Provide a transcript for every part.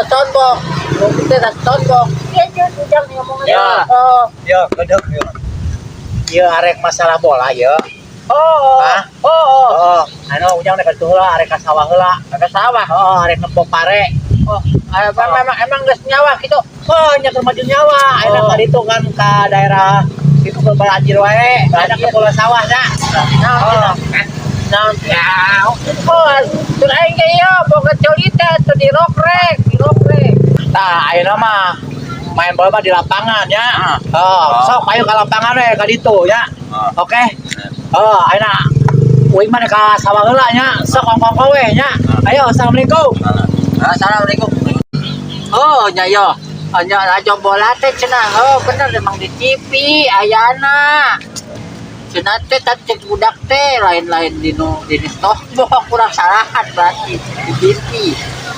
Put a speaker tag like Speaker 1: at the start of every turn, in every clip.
Speaker 1: Soundbox. Kopi teh ka soundbox. Iya, iya, ujang ngomongnya.
Speaker 2: Ya.
Speaker 1: Oh.
Speaker 2: Ya, kedek ya. Ieu arek masalah bola ya.
Speaker 1: Oh.
Speaker 2: Hah?
Speaker 1: Oh.
Speaker 2: Oh, anu ujang rek ka heula, arek ka sawah heula.
Speaker 1: Ka sawah.
Speaker 2: Oh, arek nempo pare.
Speaker 1: Oh, emang
Speaker 2: Oh.
Speaker 1: emang emang geus nyawa gitu.
Speaker 2: Oh, nya keur maju nyawa. Ayeuna
Speaker 1: Oh.
Speaker 2: ka ditu kan ka daerah itu ke banjir wae. Ada ke bola sawah nya.
Speaker 1: Nah,
Speaker 2: Oh.
Speaker 1: nah, ya, oh, tur aing ge ieu boga coli teh tuh di rokrek, di rokrek.
Speaker 2: Tah, ayeuna mah main bola mah di lapangan ya. Oh, sok ayo ke lapangan we ka ditu ya. Oke. Oh, ayeuna uing mah ka sawah heula nya. Sok ongkong we nya. Ayo, assalamualaikum.
Speaker 1: Assalamualaikum. Oh, nya yo. Nya lalajo bola teh cenah. Oh, bener emang di TV ayana. Cenah teh tadi cek budak teh lain-lain di nu di soundbox kurang salahan berarti di TV.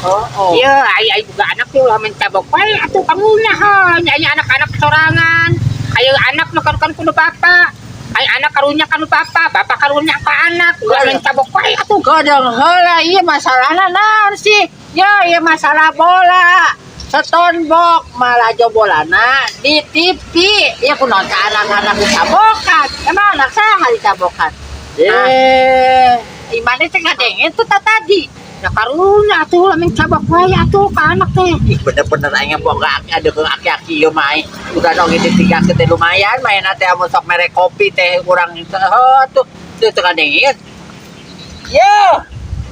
Speaker 1: Oh.
Speaker 3: Iya, ai ai boga anak tuh ulah mencabok wae atuh kamunya ha, nya aya anak-anak sorangan. Aya anak mah kan kudu bapak. Ai anak karunya kan bapak, bapak karunya ka anak. Ulah mencabok wae atuh.
Speaker 1: Kadang heula ieu masalahna naon sih? Ya, ieu masalah bola. Soundbox malah bolana di TV. Ya kunaon ka anak-anak dicabokan. Emang anak saha dicabokan?
Speaker 2: Eh,
Speaker 1: Imane teh ngadengin tuh tadi.
Speaker 3: Ya karunya atuh ulah mencabok wae atuh ka anak teh.
Speaker 1: Ih, bener-bener aing boga aki ada ke aki-aki ieu mah aing. Udah dong ini tiga teh lumayan main teh amun sok mere kopi teh urang heuh tuh tuh teu ngadengin. Yo,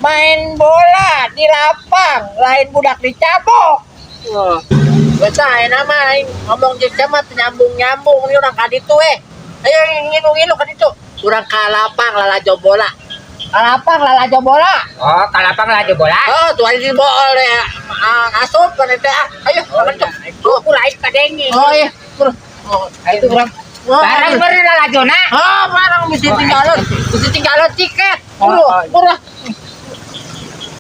Speaker 1: main bola di lapang, lain budak dicabok. Wah, Betah ayeuna mah aing ngomong jeung sia mah teu nyambung-nyambung ni urang ka ditu eh. Ayo ngilu-ngilu ka ditu. Urang ka lapang lalajo bola. Ka lapang lalajo bola.
Speaker 3: Oh, ka lapang lalajo bola.
Speaker 1: Oh, tuh ada di bool ya. Ah, asup kan teh ah. Ayo, makan tuh.
Speaker 3: Tuh aku lain kadenge.
Speaker 1: Oh iya. Oh,
Speaker 3: Ayo urang.
Speaker 1: Oh,
Speaker 3: Barang bener lalajona.
Speaker 1: Oh, barang mesti tinggalan. Mesti tinggalan tiket. Buru,
Speaker 3: Oh,
Speaker 1: buru.